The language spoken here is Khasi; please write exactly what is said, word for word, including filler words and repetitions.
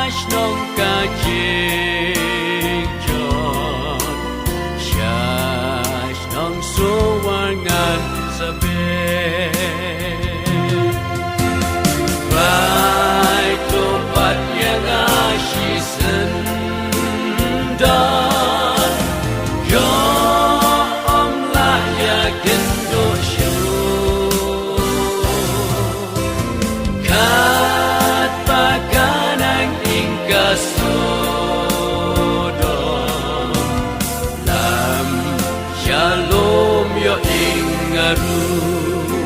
Shnong ka jing jot, sha shnong suwar ngan sa beh. Bai to pat ïa nga shisien don, ïoh ym lah ïa kynduh shuh. Katba ka nang ing ka sodom, lam shalom ïoh ing nga ruh.